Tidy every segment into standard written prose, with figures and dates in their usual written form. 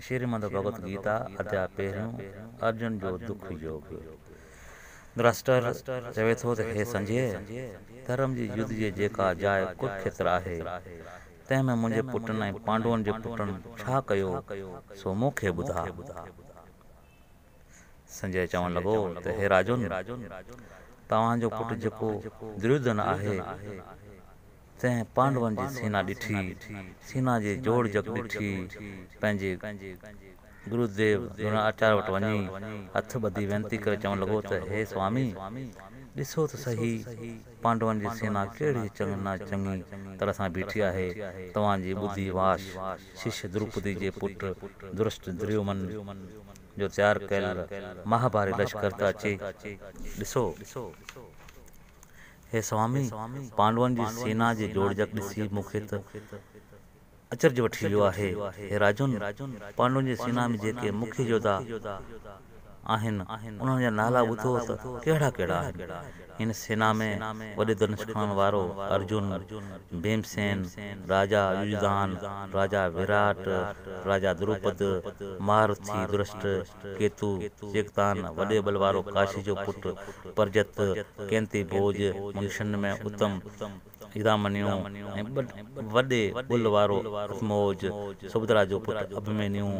شريمد ڀڳوت گيتا اڌياء پهريون، ارجن جو دک يوگ. ڌرتراشٽر چوي ٿو ته هي سنجي! ڌرم جي يڌ جي جيڪا جاء ڪروکيتر آهي، تنهن ۾ منهنجي پٽن ۽ پانڊون جي پٽن ڇا ڪيو، سو مون کي ٻڌاء. سنجي چوڻ لڳو ته هي راجن! توهان جو پٽ جيڪو دريوڌن آهي، تنهن پانڊون جي سينا ڏٺي، سينا جي جوڙجڪ ڏٺي، پنهنجي گروديو درون آچاريه وٽ وڃي، هٿ ٻڌي وينتي ڪري چوڻ لڳو ته هي سوامي! ڏسو ته سهي، پانڊون جي سينا ڪهڙي نه چڱي طرح سان بيٺي آهي. توهان جي ٻڌي واش شش دروپدي جي پٽ ڌرشٽ دريومن جو تيار ڪيل مهاڀاري لشڪر ته اچي ڏسو. هي سوامي! پانڊون جي سينا جي جوڙجڪ ڏسي مون کي ته اچرج وٺي ويو آهي. هي راجن! پانڊون جي سينا ۾ جيڪي مکيه يوڌا آهن، انهن جا نالا ٻڌو ته ڪهڙا ڪهڙا آهن. هن سينا ۾ وڏي ڌنش کڻڻ وارو ارجن، ڀيمسين، راجا يويڌان، راجا ويراٽ، راجا دروپد، مهارٿي ڌرشٽ ڪيتو، چيڪتان، وڏي ٻل وارو ڪاشي جو پٽ پرجت، ڪينتي ڀوڄ، منشين ۾ اتم يڌامنيو ۽ وڏي ٻل وارو اتموج، سڀدرا جو پٽ اڀمنيو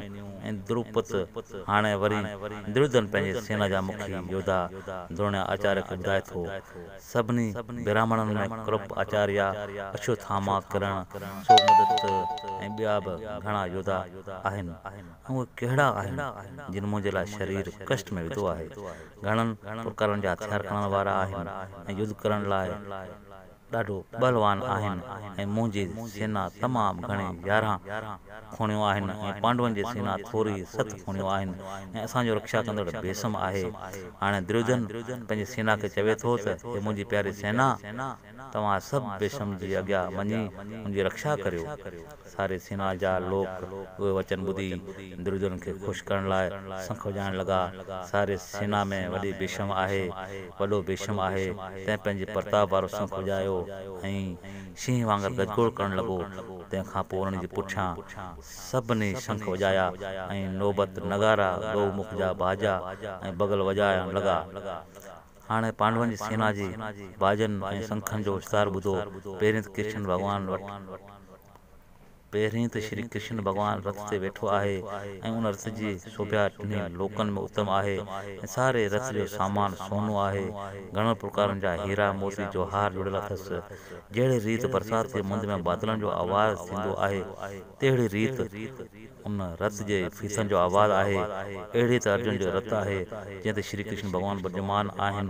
۽ دروپت. هاڻي وري دريوڌن پنهنجي سينا جا مکي يوڌا درون آچاريه کي ٻڌائي ٿو. سڀني براهمڻن ۾ ڪرپ آچاريا، اشوٿاما، ڪرڻ، سومدت ۽ ٻيا به گهڻا يوڌا آهن. ۽ اهي ڪهڙا آهن، جن منهنجي لاء شرير ڪشٽ ۾ وڌو آهي. گهڻن پرڪارن جا هٿيار کڻڻ وارا آهن ۽ يڌ ڪرڻ لاء ڏاڍو ٻلوان آهن ۽ منهنجي سينا تمام گهڻي 11 کوڻيون آهن ۽ پانڊون جي سينا ٿوري ست کوڻيون آهن ۽ اسان جو رڪشا ڪندڙ ڀيسم آهي. هاڻي دريوڌن پنهنجي سينا کي چوي ٿو ته هي منهنجي پياري سينا! توهان سڀ ڀيشم جي اڳيا مڃي ان جي رڪشا ڪريو. ساري سينا جا لوڪ اهي وچن ٻڌي دريوڌن کي خوش ڪرڻ لاء سنک وڄائڻ لڳا. ساري سينا ۾ وڏي ڀيشم آهي، وڏو ڀيشم آهي، تنهن پنهنجي پرتاب وارو سنک وڄايو ۽ شينهن وانگر گجگوڙ ڪرڻ لڳو. تنهن کان پوء انهن جي پٺيان سڀني شنک وڄايا ۽ نوبت، نغارا، گئو مک جا باجا ۽ بغل وڄائڻ لڳا. هاڻي پانڊون جي سينا جي باجن ۽ سنکن جو وستار ٻڌو. پهرين ته ڪرشن ڀڳوان وٽ پهرين ته شري ڪرشن ڀڳوان رٿ تي ويٺو آهي ۽ ان رٿ جي سوڀيا ٽنهي لوڪن ۾ اتم آهي ۽ ساري رٿ جو سامان سونو آهي. گهڻن پرڪارن جا هيرا موتي جواهر جڙيل اٿس. جهڙي ريت برسات جي مند ۾ بادلن جو آواز ٿيندو آهي، تهڙي ريت ان رت جي ڦيٿن جو آواز آهي. اهڙي ته ارجن جو رت آهي، جنهن تي شري ڪرشن ڀڳوان برجمان آهن.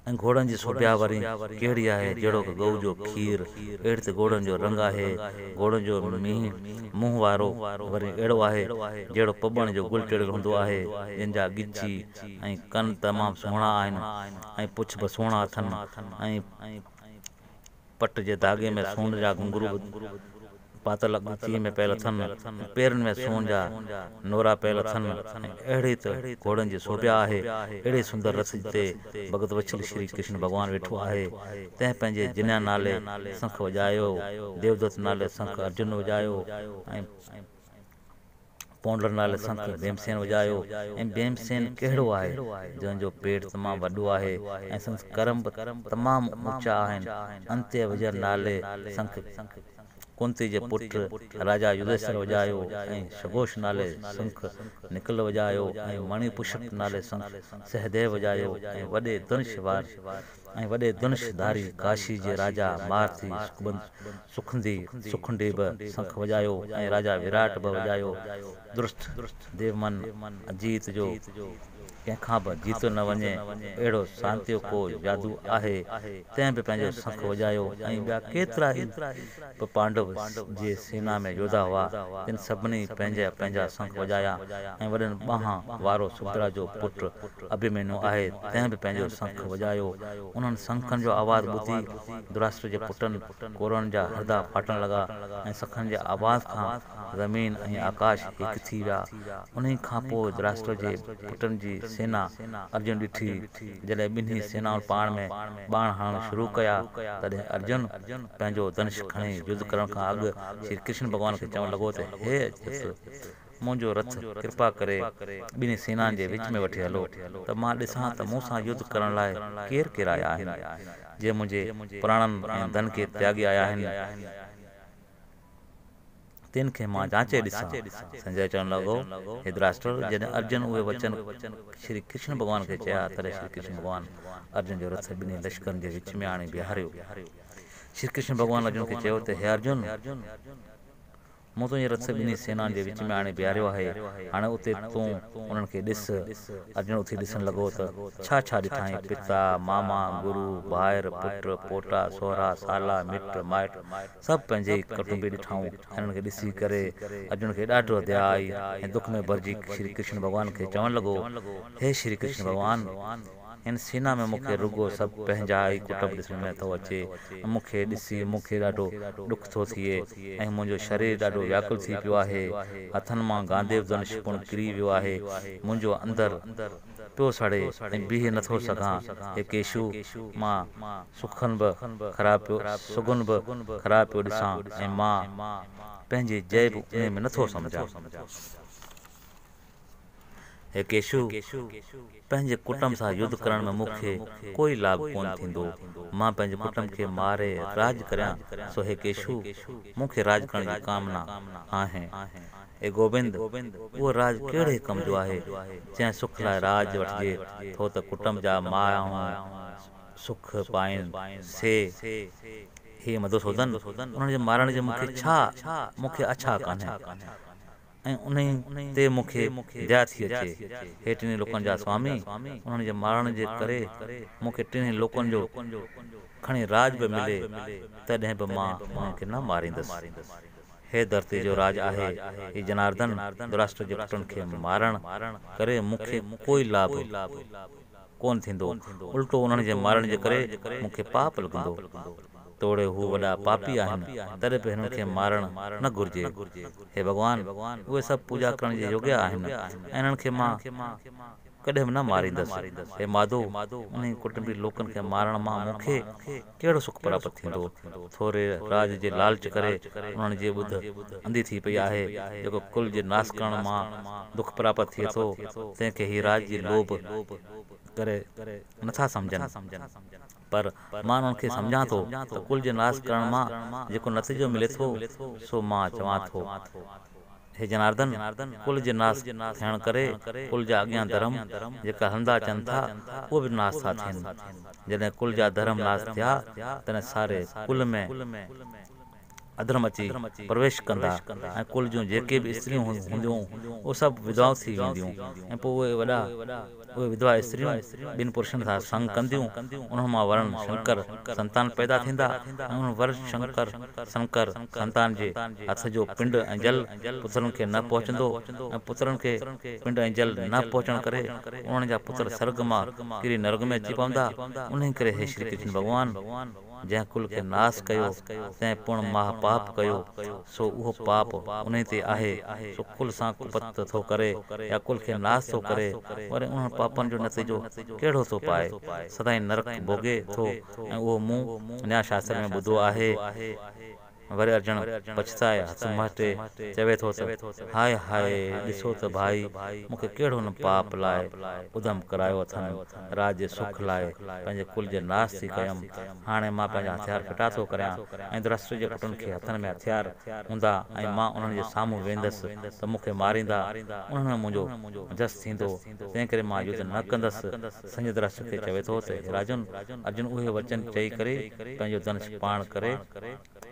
۽ گهوڙن جي سوڀيا وري ڪهڙي آهي، جهڙوڪ ڳئو جو کير، اهڙي ته گهوڙن جو رنگ آهي. گهوڙن جو مينهن منهن وارو وري اهڙو آهي، جهڙو پٻڻ جو گل ٽڙيل هوندو آهي، جن جا ڳچي ۽ ڪن تمام سهڻا آهن ۽ پڇ به سهڻا اٿن ۽ پٽ جي ڌاڳي ۾ سون جا گهنگهرو پاتل ڳچيء ۾ پيل اٿن ۽ پيرن ۾ سون جا نورا پيل اٿن ۽ اهڙي ته گهوڙن جي سوڀيا آهي. اهڙي سندر رٿ تي ڀڳت وڇل شري ڪرشن ڀڳوان ويٺو آهي، تنهن پنهنجي جنيا نالي سنک وڄايو، ديودت نالي سنک ارجن وڄايو ۽. پونڊر نالي سنک ڀيمسين وڄايو ۽ ڀيمسين ڪهڙو آهي، جنهن جو پيٽ تمام وڏو آهي ۽ سندس ڪرم به تمام اوچا آهن. انتيه وجر نالي سنک ڪنتي جي پٽ راجا يڌشتر وڄايو ۽ شگوش نالي سنک نڪل وڄايو ۽ مڻي پشپ نالي سنک سهديو وڄايو ۽ وڏي دنش وار ۽ وڏي دنش ڌاري ڪاشي جي راجا مهارٿي سکندي سکنڊي به سنک وڄايو ۽ راجا ويراٽ به وڄايو. درشٽ ديومن اجيت جو ڪنهن کان به جيتيو نه وڃي اهڙو سانتيو ڪو جادو آهي، تنهن به پنهنجو سنک وڄايو ۽ ٻيا ڪيترا ئي به پانڊو جي سينا ۾ يوڌا هئا، تن سڀني پنهنجا پنهنجا سنک وڄايا ۽ وڏن ٻانهن وارو سڀدرا جو پٽ اڀيمنيو آهي، تنهن به پنهنجو سنک وڄايو. انهن سنکن جو آواز ٻڌي ڌراشٽر جي پٽن ڪورون جا هردا ڦاٽڻ لڳا ۽ سنکن جي آواز کان زمين ۽ آڪاش هڪ ٿي ويا. انهيء کان پوء ڌرتراشٽر جي پٽن جي سينا ارجن ڏٺي. جڏهن ٻنهي سينائن پاڻ ۾ ٻاڻ هڻڻ شروع ڪيا، تڏهن ارجن پنهنجو ڌنش کڻي يڌ ڪرڻ کان اڳ شري ڪرشن ڀڳوان کي چوڻ لڳو ته هي اچيوت! منهنجو رٿ ڪرپا ڪري ٻنهي سينائن جي وچ ۾ وٺي هلو ته مان ڏسان ته مون سان يڌ ڪرڻ لاء ڪير ڪير آيا آهن، جي منهنجي پراڻن ۽ ڌن کي تياڳي آيا آهن، تن کي مان جانچي ڏسان. سنجي چوڻ لڳو، هي ڌراشٽر! جڏهن ارجن اهي وچن شري ڪرشن ڀڳوان کي چيا، تڏهن شري ڪرشن ڀڳوان ارجن جو رٿ ٻنهي لشڪرن جي وچ ۾ آڻي بيهاريو. شري ڪرشن ڀڳوان ارجن کي چيو ته هي ارجن! مون تنهنجو رٿ ٻنهي سينائن جي وچ ۾ آڻي بيهاريو آهي، هاڻي اتي تون انهن کي ڏس. ارجن اٿي ڏسڻ لڳو ته ڇا ڇا ڏٺائين، پتا، ماما، گرو، ڀائر، پٽ، پوٽا، سهرا، سالا، مٽ، مائٽ سڀ پنهنجي ئي ڪٽنبي ڏٺائون. انهن کي ڏسي ڪري ارجن کي ڏاڍو ديا آئي ۽ دک ۾ ڀرجي شري ڪرشن ڀڳوان کي چوڻ لڳو، هي شري ڪرشن ڀڳوان! هن سينا ۾ مون کي رڳو سڀ پنهنجا ئي ڪٽنب ڏسڻ ۾ ٿو اچي ۽ مون کي ڏسي مون کي ڏاڍو ڏک ٿو ٿئي ۽ منهنجو شرير ڏاڍو وياڪل ٿي پيو آهي. هٿن مان گانديو ڌنش پڻ ڪري ويو آهي. منهنجو اندر پيو سڙي ۽ بيهي نٿو سگهان. هي ڪيشو! مان سخن به خراب پيو سگن به خراب پيو ڏسان ۽ مان پنهنجي جئه به انهي ۾ نٿو سمجهان. هي ڪيشو! پنهنجي ڪٽنب سان يڌ ڪرڻ ۾ مون کي ڪوئي لاڀ ڪونه ٿيندو. مان پنهنجي ڪٽنب کي ماري راڄ ڪريان، سو هي ڪيشو! مون کي راڄ ڪرڻ جي ڪامنا آهي. اي گوبند! اهو راڄ ڪهڙي ڪم جو آهي، جنهن سک لاء راڄ وٺجي ٿو ته ڪٽنب جا ماڻهو سک پائين، سي هي مڌوسودن! انهن جي مارڻ جي مون کي ڇا، مون کي اڇا ڪانهي. ۽ انهي تي مون کي ديا ٿي اچي. هي ٽنهي لوڪن جا سوامي، انهن جي مارڻ جي ڪري مون کي ٽنهي لوڪن جو کڻي راڄ به ملي، تڏهن به مان انهن کي نه ماريندس. هي ڌرتيء جو راڄ آهي، هي جناردن، ڌراشٽر جي پٽن کي مارڻ ڪري مون کي ڪوئي لاڀ ڪونه ٿيندو، الٽو انهن جي مارڻ جي ڪري مون کي پاپ لڳندو. توڙي هو وڏا پاپي آهن، تڏهن به هنن کي مارڻ نه گهرجي. هي ڀڳوان! اهي سڀ پوڄا ڪرڻ جي يوگيه آهن ۽ انهن کي مان ڪڏهن به نه ماريندس. هي ماڌو! انهي ڪٽنبي لوڪن کي مارڻ مان مون کي ڪهڙو سک پراپت ٿيندو؟ ٿوري راڄ جي لالچ ڪري انهن جي ٻڌ انڌي ٿي پئي آهي. جيڪو ڪل جي ناس ڪرڻ مان دک پراپت ٿئي ٿو، تنهن کي هي راڄ جي لوڀ ڪري نٿا سمجهن. پر مان انهن کي سمجهان ٿو ته ڪل جي ناس ڪرڻ مان جيڪو نتيجو ملي ٿو، سو مان چوان ٿو. هي جناردن! ڪل جي ناس ٿيڻ ڪري ڪل جا اڳيان ڌرم جيڪا هلندا اچن ٿا، اهي به ناس ٿا ٿين. جڏهن ڪل جا ڌرم ناس ٿيا، تڏهن ساري ڪل ۾. اڌرم اچي پرويش ڪندا ۽ ڪل جون جيڪي به استريون هونديون اهي سڀ وڌوائون ٿي وينديون ۽ پوء اهي وڏا اهي وڌوا استريون ٻن پرشن سان سنگ ڪنديون انهن مان ورڻ شنڪر سنتان پيدا ٿيندا ۽ انهن ورڻ شنڪر سنڪر سنتان جي هٿ جو پنڊ ۽ جل پترن کي نه پهچندو ۽ پترن کي پنڊ ۽ جل نه پهچڻ ڪري انهن جا پتر سرڳ مان ڪري نرڳ ۾ اچي پوندا انهي ڪري هي شري ڪرشن ڀڳوان! جنهن ڪل کي ناس ڪيو، تنهن پڻ مها پاپ ڪيو، سو اهو پاپ انهي تي آهي، سو ڪل سان ڪپت ٿو ڪري يا ڪل کي ناس ٿو ڪري، وري انهن پاپن جو نتيجو ڪهڙو ٿو پائي؟ سدائين نرڪ ڀوڳي ٿو ۽ اهو مون نيا شاستر ۾ ٻڌو آهي. وري ارجڻ پڇتائي هٿ مهٽي چوي ٿو ته، هاء هاء، ڏسو ته ڀائي، مون کي ڪهڙو نه پاپ لاء ادم ڪرايو اٿن، راڄ جي سک لاء پنهنجي ڪل جي ناس ٿي ڪيم. هاڻي مان پنهنجا هٿيار ڦٽا ٿو ڪريان ۽ ڌراشٽر جي پٽن کي هٿن ۾ هٿيار هوندا ۽ مان انهن جي سامهون ويندس ته مون کي ماريندا، انهن ۾ منهنجو جس ٿيندو، تنهنڪري مان يڌ نه ڪندس. سنجي ڌراشٽر کي چوي ٿو ته، هي راجن! ارجن اهي وچن چئي ڪري پنهنجو ڌنش پاڻ ڪري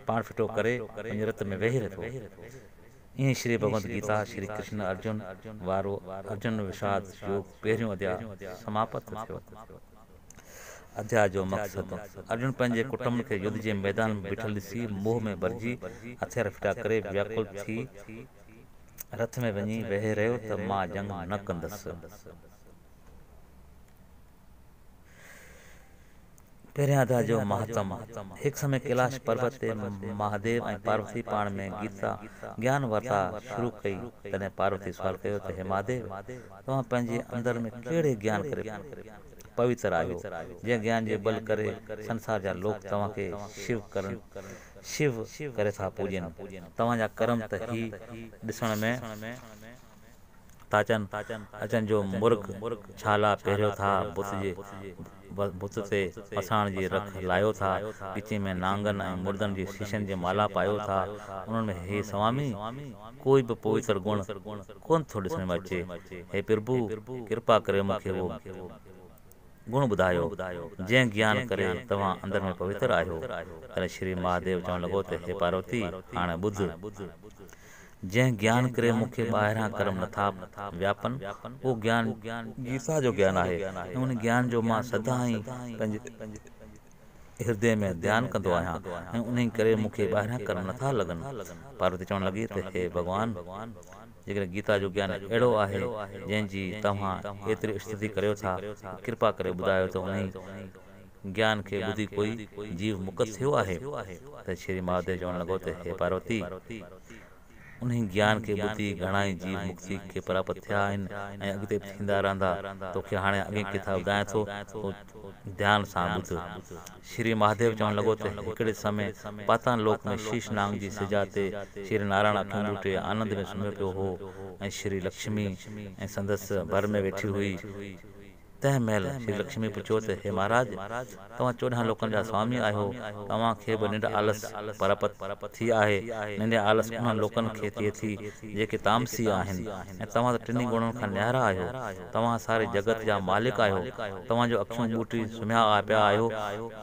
پاڻ ڦٽو ڪري وڃي رت ۾ ويهي رهيو. ائين شري ڀڳونت گيتا شري ڪرشن ارجن وارو ارجن وشاد يوگ پهريون اڌياء سماپت ٿيو. اڌياء جو مقصد، ارجن پنهنجي ڪٽنب کي يڌ جي ميدان ۾ بيٺل ڏسي موهه ۾ ڀرجي هٿيار ڦٽا ڪري وياڪل ٿي رٿ ۾ وڃي ويهي رهيو ته مان جنگ نه ڪندس. پهريان اڌياء جو مهاتم، هڪ سمي ڪيلاش پربت تي مهاديو ۽ پاروتي پاڻ ۾ گيتا گيان وارتا شروع ڪئي. تڏهن پاروتي سوال ڪيو ته هي مهاديو! توهان پنهنجي اندر ۾ ڪهڙي گيان ڪري پوتر آهيو، جنهن گيان جي ٻل ڪري سنسار جا لوڪ توهان کي شو ڪري ٿا پوڄين؟ توهان جا ڪرم ته هي ڏسڻ ۾. ٿا اچن جو مرگ ڇالا پهريو ٿا، بت تي وساڻ جي رک لايو ٿا، ڳچي ۾ نانگن ۽ مردن جي شيشن جي مالا پايو ٿا، انهن ۾ هي سوامي! ڪوئي به پوتر گڻ ڪونه ٿو ڏسڻ ۾ اچي. هي پرڀو! ڪرپا ڪري مون کي اهو گڻ ٻڌايو، جنهن گيان ڪري توهان اندر ۾ پوتر آهيو. تڏهن شري مهاديو چوڻ لڳو ته هي پاروتي! هاڻي ٻڌ! جنهن گيان ڪري مون کي ٻاهران ڪرم نٿا وياپن، اهو گيان گيتا جو گيان آهي ۽ ان گيان جو مان سدائين پنهنجي هردي ۾ ڌيان ڪندو آهيان ۽ انهي ڪري مون کي ٻاهران ڪرم نٿا لڳن. پاروتي چوڻ لڳي ته هي ڀڳوان! جيڪڏهن گيتا جو گيان اهڙو آهي، جنهن جي توهان ايتري استتي ڪريو ٿا ته ڪرپا ڪري ٻڌايو ته انهي گيان کي ٻڌي ڪوئي جيو مڪت ٿيو آهي؟ ته شري مهاديو چوڻ لڳو ته هي پاروتي! انهي گيان کي ٻڌي گهڻائي جيو مڪتي کي پراپت ٿيا آهن ۽ اڳتي به ٿيندا رهندا. توکي هاڻي اڳين ڪٿا ٻڌايان ٿو، تون ڌيان سان ٻڌ. شري مهاديو چوڻ لڳو ته هڪڙي سمي پاتال لوڪ ۾ شيش نانگ جي سيجا تي شري نارائڻ اکيون ٻوٽي آنند ۾ سمهيو پيو هو ۽ شري لڪشمي ۽ سندس ڀر ۾ ويٺي هئي. تنهن مهل شري لڪشمي پڇيو ته هي مهاراج! توهان 14 لوڪن جا سوامي آهيو، توهان کي به ننڊ آلس پراپت ٿي آهي. ننڊ ۽ آلس انهن لوڪن کي ٿئي ٿي، جيڪي تامسي آهن ۽ توهان ته ٽنهي گڻن کان نيارا آهيو. توهان ساري جڳت جا مالڪ آهيو. توهان جو اکيون ٻوٽي سمهيا پيا آهيو،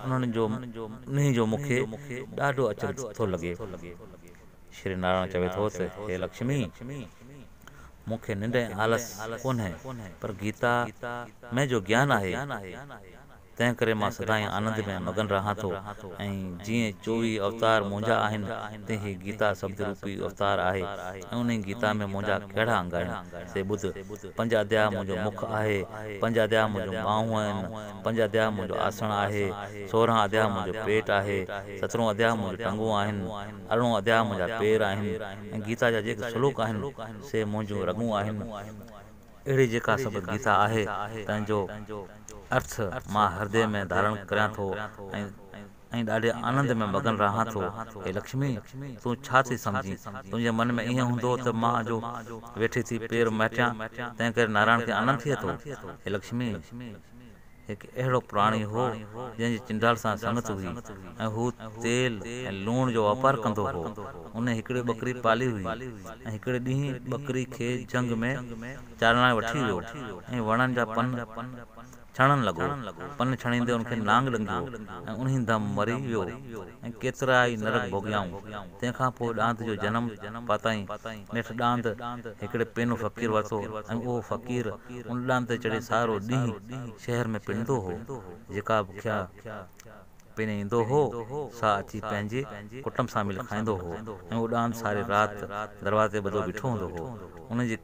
انهي جو مون کي ڏاڍو اچرج ٿو لڳي. شري نارائڻ چوي ٿو ته هي لڪشمي! مون کي ننڊ ۽ آلس ڪونهي، پر گيتا ۾ جو گيان آهي، تنهن ڪري مان سدائين آنند ۾ مگن رهان ٿو ۽ جيئن 24 اوتار منهنجا آهن، تيئن هي گيتا شبد روپي اوتار آهي ۽ انهي گيتا ۾ منهنجا ڪهڙا انگ آهن، سي ٻڌ. پنج اڌياء منهنجو مک آهي، پنج اڌياء منهنجون ٻانهون آهن، پنج اڌياء منهنجو آسڻ آهي، 16 اڌياء منهنجو پيٽ آهي، سترهون اڌياء منهنجون ٽنگون آهن، ارڙهون اڌياء منهنجا پير آهن ۽ گيتا جا جيڪي شلوڪ آهن، سي منهنجون رڳون آهن. اهڙي جيڪا شبد گيتا آهي، تنهن جو ارٿ مان هردي ۾ ڌارڻ ڪريان ٿو ۽ ڏاڍي آنند ۾ مگن رهان ٿو. هي لڪشمي! تون ڇا ٿي سمجهين؟ تنهنجي من ۾ ائين هوندو ته مان جو ويٺي ٿي پير مهٽيان، تنهنڪري نارائڻ کي آنند ٿئي ٿو؟ هي لڪشمي! هڪ اهڙو پراڻي هو، جنهن جي چنڊال سان سنگت هئي ۽ هو تيل ۽ لوڻ جو واپار ڪندو هو. انهيء هڪڙي ٻڪري پالي هئي ۽ هڪڙي ڏينهن ٻڪري کي جهنگ ۾ چارڻ لاء وٺي ويو ۽ وڻن جا پن ڇڻڻ لڳو. پن ڇڻيندي ان کي نانگ ڏنگيو ۽ انهي دم مري ويو ۽ ڪيترا ئي نرڪ ڀوڳيائون. تنهن کان پوء ڏاند جو جنم پاتائين. نيٺ ڏاند هڪڙي پينو فقير ورتو ۽ اهو فقير ان ڏاند تي چڙهي سارو ڏينهن شهر ۾ پنندو هو. جيڪا بکيا پني ايندو هو، سا اچي پنهنجي ڪٽنب سان ملي کائيندو هو ۽ اهو ڏاند ساري رات دروازي تي ٻڌو بيٺو هوندو هو. ان جي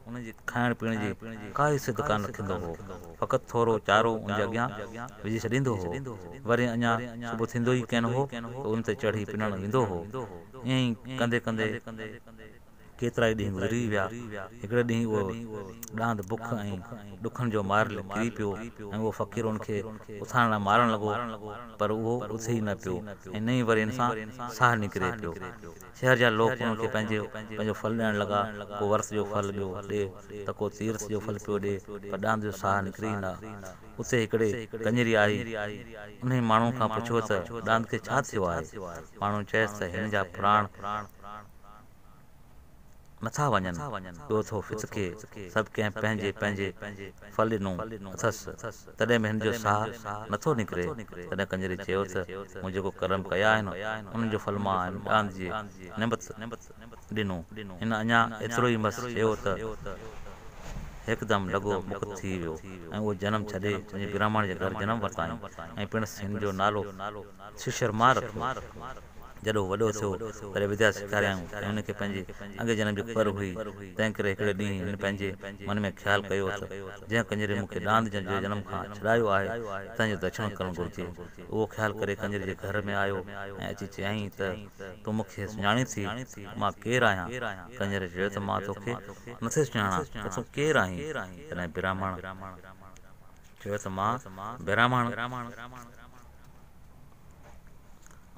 کائڻ پيئڻ جي ڪائي سڌ ڪانه رکندو هو. فقط ٿورو چارو ان جي اڳيان وجهي ڇڏيندو هو. وري اڃا صبح ٿيندو ئي ڪين هو ته ان تي چڙهي پنڻ ويندو هو. ائين ئي ڪندي ڪندي ڪيترائي ڏينهن گذري ويا. هڪڙي ڏينهن اهو ڏاند بک ۽ ڏکن جو ماريل ڪري پيو ۽ اهو فقير ان کي اٿارڻ لاء مارڻ لڳو، پر اهو اٿي ئي نه پيو ۽ نه ئي وري ان سان ساهه نڪري پيو. شهر جا لوڪ ان کي پنهنجو پنهنجو ڦل ڏيڻ لڳا. ڪو ورت جو ڦل پيو ڏي ته ڪو تيرٿ جو ڦل پيو ڏي، پر ڏاند جو ساهه نڪري ئي نه. اتي هڪڙي ڪڃري آئي. انهي ماڻهوء کان پڇيو ته ڏاند کي ڇا ٿيو آهي؟ ماڻهوء چيس ته هن جا پراڻ نٿا وڃن، ٻيو ٿو ڦٿڪي، سڀ ڪنهن پنهنجي پنهنجي ڦل ڏنو اٿس، تڏهن به هن جو ساهه نٿو نڪري. تڏهن ڪڃري چيو ته مون جيڪو ڪرم ڪيا آهن، انهن جو ڦل مان هن ڏاند جي نعمت ڏنو. هن اڃا ايترو ئي مس چيو ته هڪدم لڳو مڪت ٿي ويو ۽ اهو جنم ڇڏي وڃي براهمڻ جي گهر جنم ورتائين ۽ پڻس هن جو نالو ششرما رکيو. جڏهن هو وڏو ٿيو، تڏهن وديا سيکاريائون ۽ هن کي پنهنجي اڳئين جنم جي خبر هئي. تنهنڪري هڪڙي ڏينهن هن پنهنجي من ۾ خيال ڪيو ته، جنهن ڪڃري مون کي ڏاند جي جنم کان ڇڏايو آهي، تنهن جو دڪشڻ ڪرڻ گهرجي. اهو خيال ڪري ڪڃري جي گهر ۾ آيو ۽ اچي چيائين ته، تون مون کي سڃاڻين ٿي ته مان ڪير آهيان؟ ڪڃري چيو ته، مان توکي نٿي سڃاڻان ته تون ڪير آهين؟ تڏهن براهمڻ چيو ته، مان براهمڻ.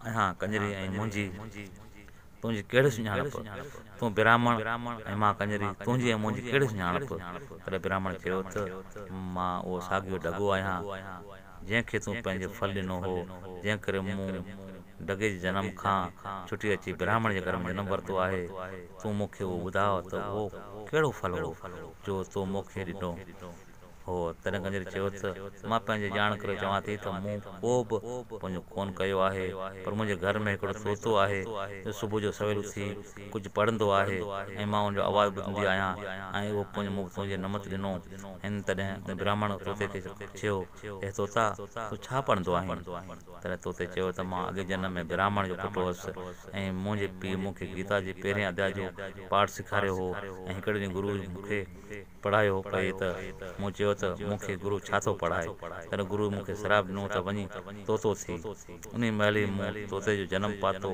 آهيان ڪڃري ۽ منهنجي تنهنجي ڪهڙي سڃاڻپ؟ تون براهمڻ ۽ مان ڪڃري، تنهنجي ۽ منهنجي ڪهڙي سڃاڻپ؟ تڏهن براهمڻ چيو ته، مان اهو ساڳيو ڍڳو آهيان، جنهن کي تون پنهنجو ڦل ڏنو هو، جنهن ڪري مون ڍڳي جي جنم کان ڇٽي اچي براهمڻ جي گهر ۾ جنم ورتو آهي. تون مون کي اهو ٻڌاء ته اهو ڪهڙو ڦل هو، جو تو مون کي ڏنو؟ هو. تڏهن ڪڃري چيو ته، مان پنهنجي ڄاڻ ڪري چوان ٿي ته مون ڪو به پڃ ڪونه ڪيو آهي، پر منهنجي گهر ۾ هڪڙو طوطو آهي، جو صبح جو سويل اٿي ڪجهه پڙهندو آهي ۽ مان ان جو آواز ٻڌندي آهيان ۽ اهو پڃ مون تنهنجي نمت ڏنو هن. تڏهن ان براهمڻ طوطي کي چيو، اي طوطا، تون ڇا پڙهندو آهين؟ تڏهن طوطي چيو ته، مان اڳئين جنم ۾ براهمڻ جو پٽ هوس ۽ منهنجي پيء مون کي گيتا جي پهرئين اڌياء جو پاٺ سيکاريو هو ۽ هڪڙي ڏينهن گروء مون کي پڙهايو پئي ته مون چيو ته مون کي گرو ڇا ٿو پڙهائي؟ تڏهن گروء مون کي سراپ ڏنو ته وڃي طوطو ٿي. انهيء مهل ئي مون طوطي جو جنم پاتو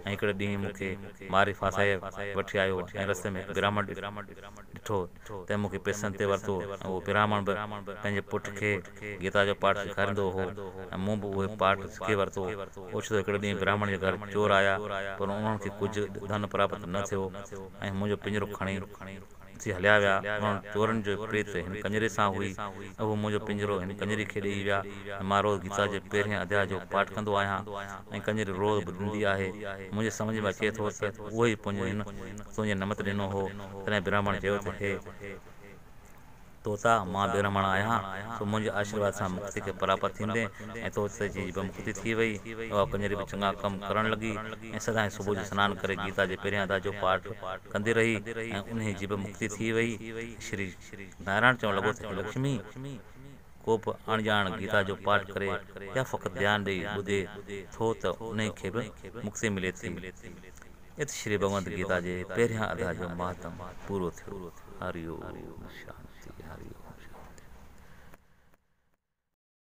۽ هڪڙي ڏينهن مون کي ماري ڦاسائي وٺي آيو ۽ رستي ۾ هڪ براهمڻ ڏٺو، تنهن مون کي پئسن تي ورتو ۽ اهو براهمڻ به پنهنجي پٽ کي گيتا جو پاٺ سيکاريندو هو ۽ مون به اهو پاٺ سکي ورتو. اوچتو هڪڙي ڏينهن براهمڻ جي گهر چور آيا، پر انهن کي ڪجهه ڌن پراپت نه ٿيو ۽ منهنجو پڃرو کڻي اٿي هليا ويا. انهن چورن جي پريت هن ڪڃري سان هئي ۽ هو منهنجو پڃرو هن ڪڃري کي ڏيئي ويا ۽ مان روز گيتا جي پهرين اڌياء جو پاٺ ڪندو آهيان ۽ ڪڃري روز ٻڌندي آهي. منهنجي سمجهه ۾ اچي ٿو ته اهو ئي پڃ هن تنهنجي نمت ڏنو هو. تڏهن براهمڻ چيو ته هي طوطا، مان براهمڻ آهيان، سو منهنجي آشيرواد سان مڪتي کي پراپت ٿيندين. ۽ طوطي جي به مڪتي ٿي وئي. اها ڪڃري به چڱا ڪم ڪرڻ لڳي ۽ سدائين صبح جو سنان ڪري گيتا جي پهرين اڌياء جو پاٺ ڪندي رهي ۽ انهيء جي به مڪتي ٿي وئي. شري نارائڻ چوڻ لڳو ته هي لڪشمي! ڪو به اڻڄاڻ گيتا جو پاٺ ڪري يا فقط ڌيان ڏيئي ٻڌي ٿو ته انهيء کي به مڪتي ملي ٿي. ات شري ڀڳونت گيتا جي پهريان اڌياء جو مهاتم پورو ٿيو. هري اوم شانتي.